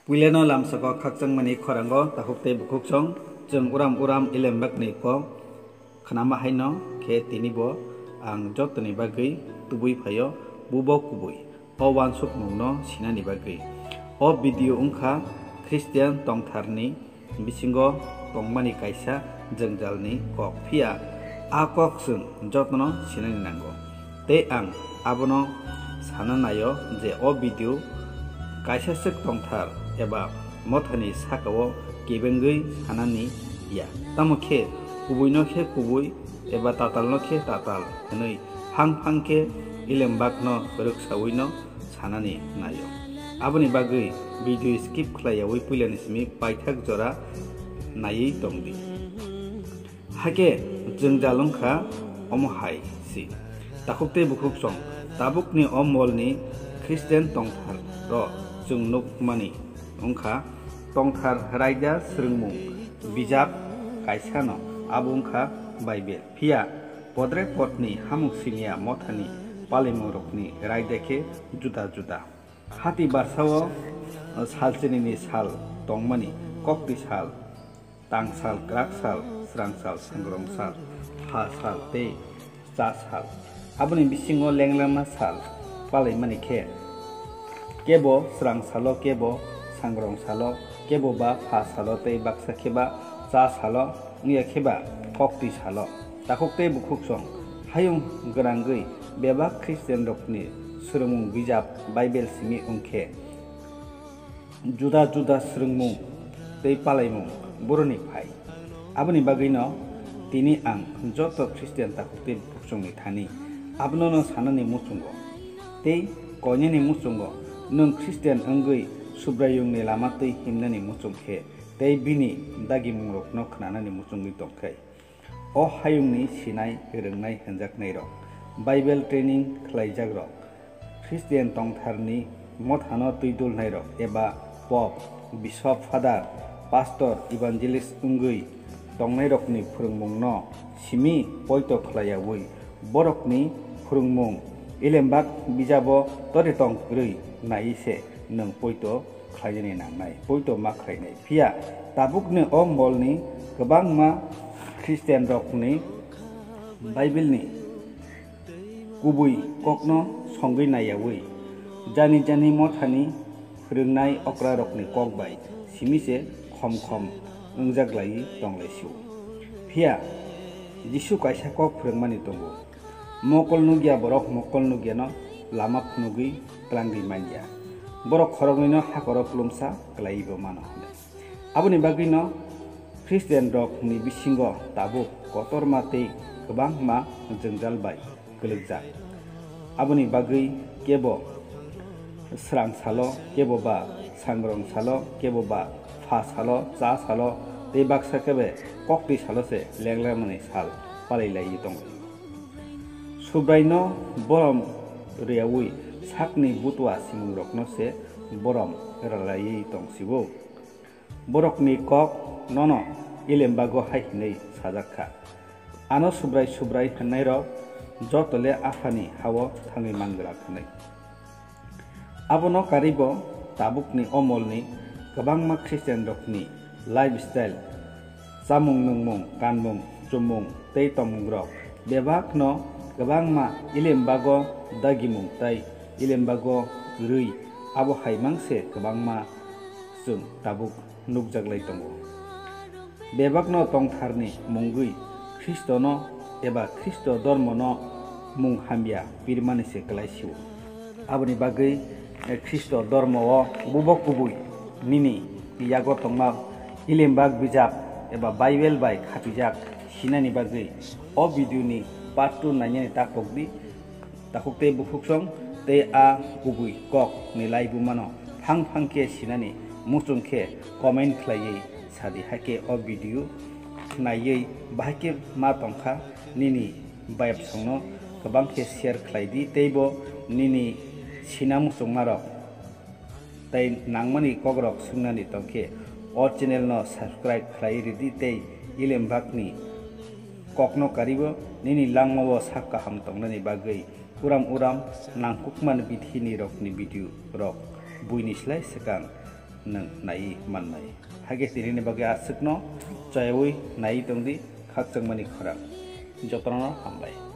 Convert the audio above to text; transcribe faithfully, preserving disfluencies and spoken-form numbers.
Puilano lamsako khakchangmani khorango takhuk tei bukhuksong, chwng uram uram Ilembakni kok khnama haino khe tinibo ang jotoni bagwi tubui phaio, bubo kubui o uansukmungno sinani bagwi. O video wngkha Christian tongtharni bisingo tongmani kaisa jwngjalni kok, phiya a kok chwng jotono sinani nango. Tei ang abono sana naio je o video kaisa swk tongthar eba mothani sakao kebengwi sanani ya. Tamo khe kubuino khe kubui eba tatalno khe tatal hwnwi phang phang khe Ilembakno rwksawino sanani naio. Aboni bagwi video skip khlaiyawi puilani simi paithak jora naiwi tongdi. Hakhe jwngjal wngkha omo hai si. Takhuk tei bukhuksong, tabukni o molni Christian tongthar rok chwng nukmani wngkha tongthar raida swrwngmung bijap kaisano, abo wngkha Bible. Phiya podre podni hamung siniya mothani palimungrokni raida khe juda juda. Hati barsao salchinini sal tongmani, kokti sal, tang sal, kwrak sal, srang sal, sangrong sal, pha sal tei cha sal. Aboni bisingo lenglama sal palaimani khe kebo srang salo, kebo sangrong salo, kebo ba pha salo tei baksa khe ba cha salo, wngya khe ba kokti salo. Takhuk tei bukhuksong, hayung gwnangwi bebak Christian rokni swrwngmung bijap Bible simi wngkhe juda juda swrwngmung tei palaimung boroni phai. Aboni bagwino tini ang joto Christian takhuk tei bukhuksongni thani abono sanani muchungo tei koinani muchungo, nwng Christian wngwi Subraiyungni lama twi himnani muchung khe tei bini dagimungrokno khnanani muchungwi tongkhe. O hayungni sinai rwngnai hwnjaknairok, Bible training khlaijakrok, Christian tongtharni mothano twi dulnairok eba Pope, Bishop, Father, Pastor, Evangelist wngwi tongnairokni phwrwngmungno simi poito khlaiyaui borokni phwrwngmung Ilembak bijabo tori tong kwrwi naiwi se nwng poito khlainani nangnai, poito ma khlainai. Phiya tabukni o molni kwbangma Christian rokni Bible ni kubui kokno songwi naiyaui jani jani mothani phwrwngnai okra rokni kok bai simi se khom khom wngjaklaiwi tonglaisio. Phiya Jisu kaisa kok phwrwngmani tongo. Mokol nukya borok mokol nukyano lama phunugwi twlangwi manya. Borok khoroknwino hakoro plumsa kwlaiwibo mano hwnwi. Aboni bagwino Christian rokni bisingo tabuk kotorma tei kwbangma jwngjal bai kwlwkjak. Aboni bagwi kebo srang salo, kebo ba sangrong salo, kebo ba pha salo, cha salo tei baksa kebe kokti salo se lenglemani sal palai laiwi tongo. Subraino borom rwyaui sakni butua simungrokno se borom rwlaiwi tongsibo. Borokni kok nono Ilembago hai hwnwi sajak kha, "Ano Subrai, Subrai hwnnairok joto le Aphani ha-o thangwi man glak," hwnwi. Abono karwibo tabukni o molni kwbangma Christian rokni lifestyle, chamung nungmung, kanmung, chumung tei tongmungrok bebakno kwbangma Ilembago dagimung tei Ilembago kwrwi, abo hai mangse kwbangma chwng tabuk nukjaklai tongo. Bebakno tongtharni mungwi Khristono eba Khristo dormono mung hamya pirmani se kwlai sio. Aboni bagwi, eh, Khristo dormo-o bubo kubui nini yago tongma Ilembak bijap eba Bible bai khapijak sinani bagwi o video ni part two nainani ta kokdi. Takhuk tei bukhuksong tei a kubui kok ni laibumano phang phang khe sinani muchung khe comment khlaiwi sadi, hakhe o video naiwi bahai khe ma tongkha nini bayapsongno kwbang khe share khlai di tei bo nini sina muchungmarok tei nangmani kokrok swngnani tongkhe o channel no subscribe khlai ridi tei Ilembakni kokno karibo nini langmao sak kaham tongnani bagwi uram uram nangkukmani bithini rokni video rok buini slai swkang nwng naiwi mannai. Hakhe tini ni bagwi aswkno chayaui naiwi tongdi khakchangmani khorang. Jotono hambai.